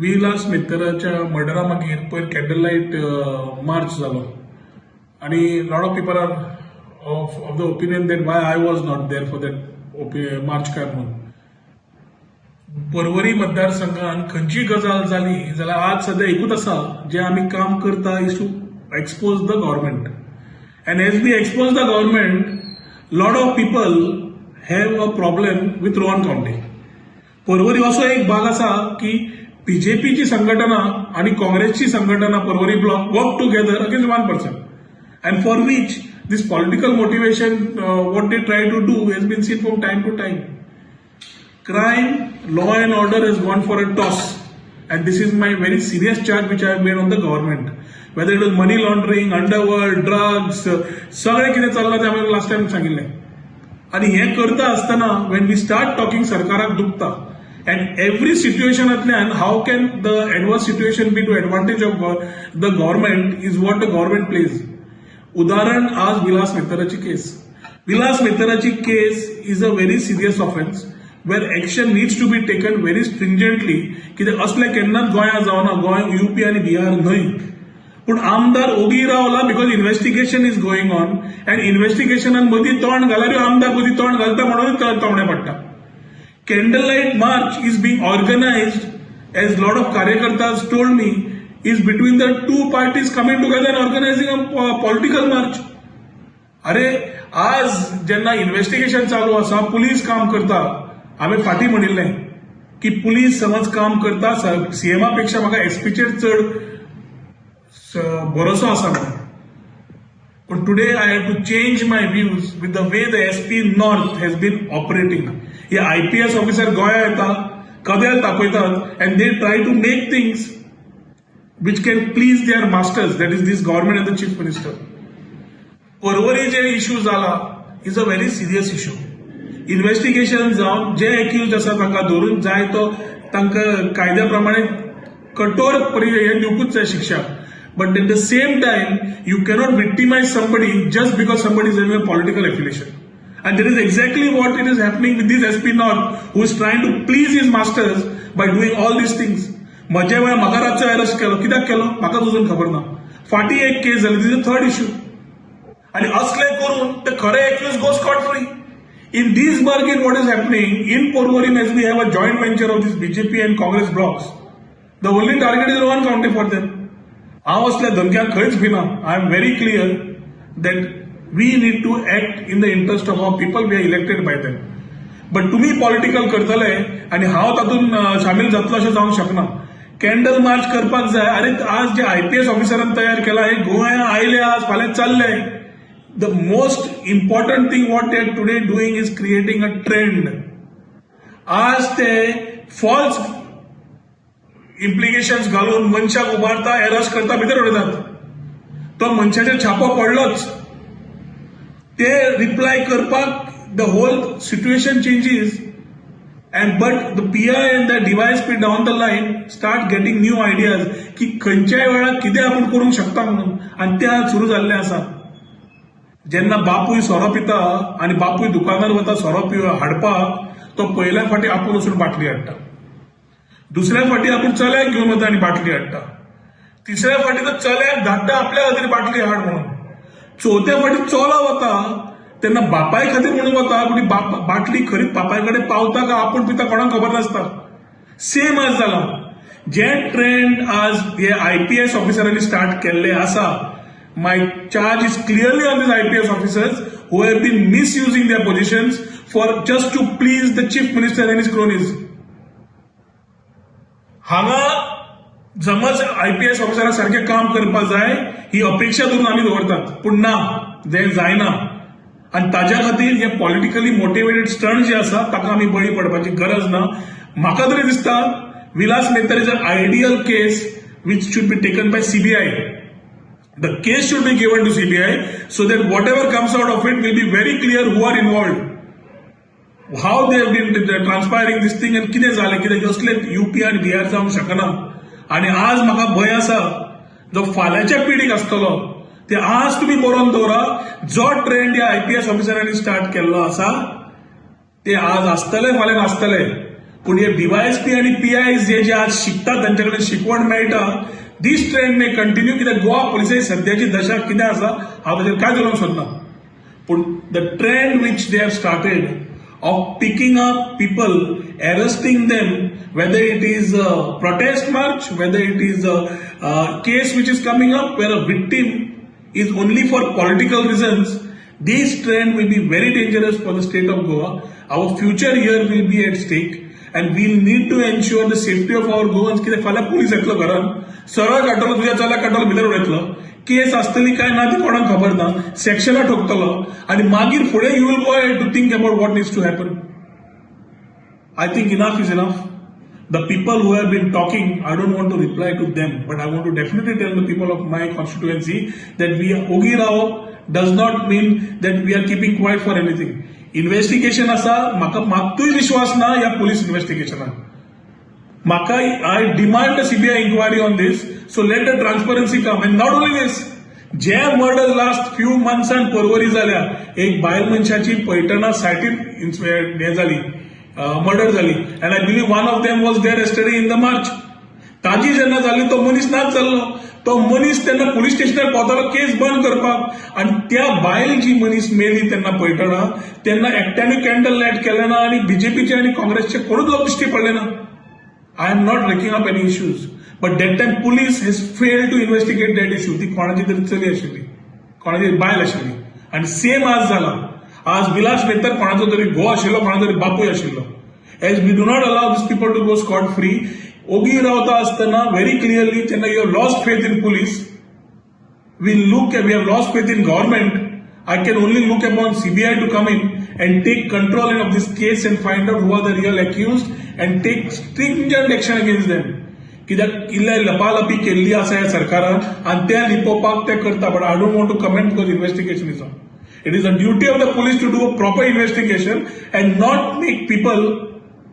विलास मेत्तराच्या मर्डरा मागीर पयर candle light मार्च जालो आनी lot of people are of the opinion that why I was not there for that march काय म्हणून. पर्वरी मतदारसंघात खंयची गजाल जाली जाल्यार आज सध्या एकूच आसा, जें आमी काम करता is to expose the government, and as we expose the government, lot of people have a problem with Rohan Khaunte. Porvorim असो एक भाग आसा की बीजेपीची संघटना आणि काँग्रेसची संघटना Porvorim block work together against one person, and for which this political motivation, what they try to do, has been seen from time to time. Crime, law and order has gone for a toss, and this is my very serious charge which I have made on the government. Whether it was money laundering, underworld, drugs, सगळें कितें चल्लां तें हांवें last time सांगिल्लें. आनी हें करता आसतना when we start talking, सरकाराक दुखता. अँड एवरी सिच्युएशनांतल्यान how can the adverse situation be to advantage of the government is what the government plays. उदाहरण आज विलास मेत्तराची केस. विलास मेत्तराची case is a very serious offence where action needs to be taken very stringently, कित्याक असलें केन्नाच गोंयांत जावना. Goa UP आनी बिहार न्हय. पूण आमदार ओगी रावला because investigation is going on, and इन्व्हेस्टिगेशनान मदीं तोंड घाल्यार आमदार मदीं तोंड घालता म्हणून तोमणे पडटा. Candle light march is being organized, as lot of कार्यकर्ताज told me, is between the two parties coming together and organizing a political march. अरे, आज जेन्ना इन्व्हेस्टिगेशन चालू आसा, पुलीस काम करता. हांवें फाटीं म्हणिल्लें की पुलीस समज काम करता, सीएमा पेक्षा म्हाका एसपीचेर चड भरोसो आसा म्हणून. पण today I have to change my views with the way the SP North has been operating. हे आयपीएस ऑफिसर गोंया येता, कदेल तापयतात, and they try to make things which can please their masters, that is, this government and the chief minister. Porvorim J issue जाला is a very serious issue. Investigation जावन जे accused आसा तांकां धरून जाय तो तांकां कायद्या प्रमाणे कठोर हे दिवकूच जाय शिक्षा, but at the same time you cannot victimise somebody just because somebody is having a political affiliation. And that is exactly what it is happening with this SP North, who is trying to please his masters by doing all these things. म्हज्या वेळार म्हाका रातचो arrest केलो. कित्याक केलो म्हाका अजून खबर ना. फाटीं एक केस जाली, this third issue. आणि असले करून ते खरे accused go scot free. In this bargain, what is happening in Porvorim, as we have a joint venture of this BJP and Congress blocs, the only target is Rohan Khaunte for them. हांव असल्या धमक्यांक खंयच भिना. I am very clear that we need to act in the interest of our people. We are elected by them. But तुम्ही political करतले आनी हांव तातूंत सामील जातलो अशें जावंक शकना. कॅन्डल मार्च करपाक जाय. अरे, आज जे आयपीएस ऑफिसरान तयार केला, हे गोंया आयले आज, फाल्यां चल्ले. The most important thing what they are today doing is creating a trend. आज ते फॉल्स इम्प्लिकेशन्स घालून मनशाक उबारता, एरस्ट करता, भितर उडयतात. तो मनशाचेर छापो पडलोच, ते रिप्लाय करपाक the whole situation changes, and but the PI and the DySP down the line start getting new ideas की खंयच्याय वेळार कितें आपूण करूंक शकता म्हणून. आनी तें आज सुरू जाल्लें आसा. जेन्ना बापूय सोरो पिता आनी बापूय दुकानार वता सोरो पिव हाडपाक, तो पयल्या फावटी आपूण वचून बाटली हाडटा. दुसऱ्या फावटी आपूण चल्याक घेवन वता आनी बाटली हाडटा. तिसऱ्या फावटी तो चल्याक धाडटा आपल्या खातीर बाटली हाड म्हणून. चवथ्या फावटी चलो वता तेन्ना बापाय खातीर म्हणून वता, पूण ती बाटली खरीच बापाय कडेन पावता का आपूण पिता, कोणाक खबर नासता. सेम आज जाला. जे ट्रेंड आज हे आयपीएस ऑफिसरांनी स्टार्ट केल्ले आसा, my charge is clearly on these IPS officers who have been misusing their positions for just to please the chief minister and his cronies. हांगा जमज आयपीएस ऑफिसरा सारकें काम करपाक जाय ही अपेक्षा धरून आमी दवरतात, पूण ना, जें जायना. आनी ताज्या खातीर हे पॉलिटिकली मोटिवेटेड स्टंट जे आसा ताका आमी बळी पडपाची गरज ना. म्हाका तरी दिसता, Vilas Mettar is an ideal case which should be taken by CBI. The case should be given to CBI so that whatever comes out of it will be very clear who are involved, how they have been transpiring this thing and कितें जालें. कित्याक असले UP आनी बिहार जावंक शकना. आनी आज म्हाका भंय आसा, जो फाल्यांच्या पिढीक आसतलो ते आज तुमी बरोवन दवरा, जो ट्रेंड ह्या आयपीएस ऑफिसरांनी स्टार्ट केल्लो आसा ते आज आसतले, फाल्यां नासतले. पूण हे डीवायएसपी आनी पीआय जे जे आज शिकतात, तांचे कडेन शिकवण मेळटा, this trend may continue. कित्याक गोवा पुलिसाची सद्याची दशा कितें आसा, हांव ताचेर कांयच उलोवंक सोदना. पूण the trend which they have started of picking up people, arresting them, whether it is a protest march, whether it is a case which is coming up where a victim is only for political reasons, this trend will be very dangerous for the state of Goa. Our future here will be at stake and we'll need to ensure the safety of our Goans. कित्याक फाल्यां police येतलो, घरान सरळ काडटलो, तुज्या चल्याक काडटलो, भितर उडयतलो. केस आसतली काय ना ती कोणाक खबर ना. सेक्शना ठोकतलो आनी मागीर फुडें you will go to think about what needs to happen. I think enough is enough. The people who have been talking, I don't want to reply to them, but I want to definitely tell the people of my constituency that we ओगी रावप does not mean that we are keeping quiet for anything. Investigation आसा. म्हाका मात्तूय विश्वास ना ह्या police इन्व्हेस्टिगेशनाक. म्हाका, I demand CBI inquiry on this, so let the transparency come. And not only this, J murder last few मंथ्सान परवरी जाल्या, एक बायल मनशाची पैठणा सायटीन हें जाली, मर्डर जाली, and I believe one of them was there yesterday in the march. ताजी जेन्ना जाली, तो मनीस नाच जाल्लो. तो मनीस तेन्ना पुलीस स्टेशनार पावतालो केस बंद करपाक आनी त्या बायल जी मनीस मेली तेन्ना पैठणा, तेन्ना एकट्यानूय कॅन्डल लायट केलें ना आनी बीजेपीचे आनी काँग्रेसचे कोणूच लोक दिश्टी पडले ना. I am not raking up any issues, but that time police has failed to investigate that issue. ती कोणाची तरी चली आशिल्ली, कोणाची तरी बायल आशिल्ली आनी सेम आज जाला. आज विलास मेहतर कोणाचो तरी घोव आशिल्लो, कोणाचो तरी बापूय आशिल्लो. As we do not allow these people to go scot free, ओगी रावता आसतना व्हेरी क्लिअरली जेन्ना you have lost faith in police, we have lost faith in government, I can only look upon CBI to come in and take control of this case and find out who are the real accused and take stringent action against them. कित्याक इल्ले लपालपी केल्ली आसा ह्या सरकारान आनी ते लिपोवपाक ते करता, but I don't want to comment because investigation is on. It is a duty of the police to do a proper investigation and not make people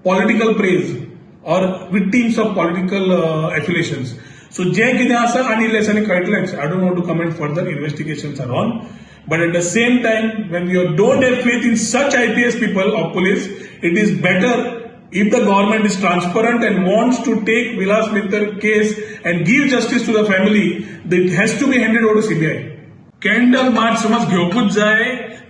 political preys or victims of political affiliations. So जे कितें आसा आनी इल्लें कळटलेंच. I don't want to comment further. Investigations are on. But at the same time, when you don't have faith in such IPS people of police, it is better if the government is transparent and wants to take Vilas Mittar case and give justice to the family, it has to be handed over to CBI. Candle मार्च समज घेवपूच जाय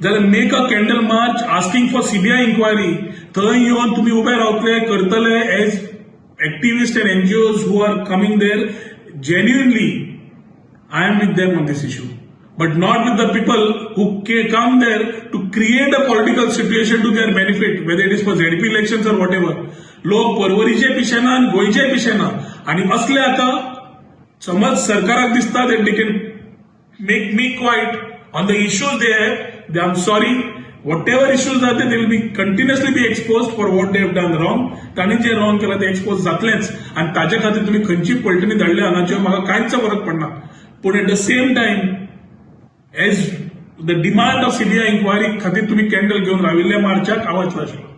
जाल्यार make a candle march asking for CBI inquiry. थंय येवन तुमी उबे रावतले, करतले, as activist and NGOs who are coming there genuinely, I am with them on this issue, but not with the people who come there to create a political situation to their benefit, whether it is for ZP elections or whatever. लोक परवरीचे पिशेना आनी गोंयचे पिशेना आनी असले आतां समज सरकाराक दिसता that they can make me quiet on the issues they have, they, I'm sorry, whatever issues are there, they will be continuously be exposed for what they have done wrong. तांणी जे रॉंग केलां ते expose जातलेंच आनी ताजे खातीर तुमी खंयची पलटणी धाडल्या हांगाच्यो, म्हाका कांयच फरक पडना. पूण at the same time, as the demand of CBI inquiry खातीर तुमी कॅन्डल घेवन राविल्ल्या मार्चाक आवाज आशिल्लो.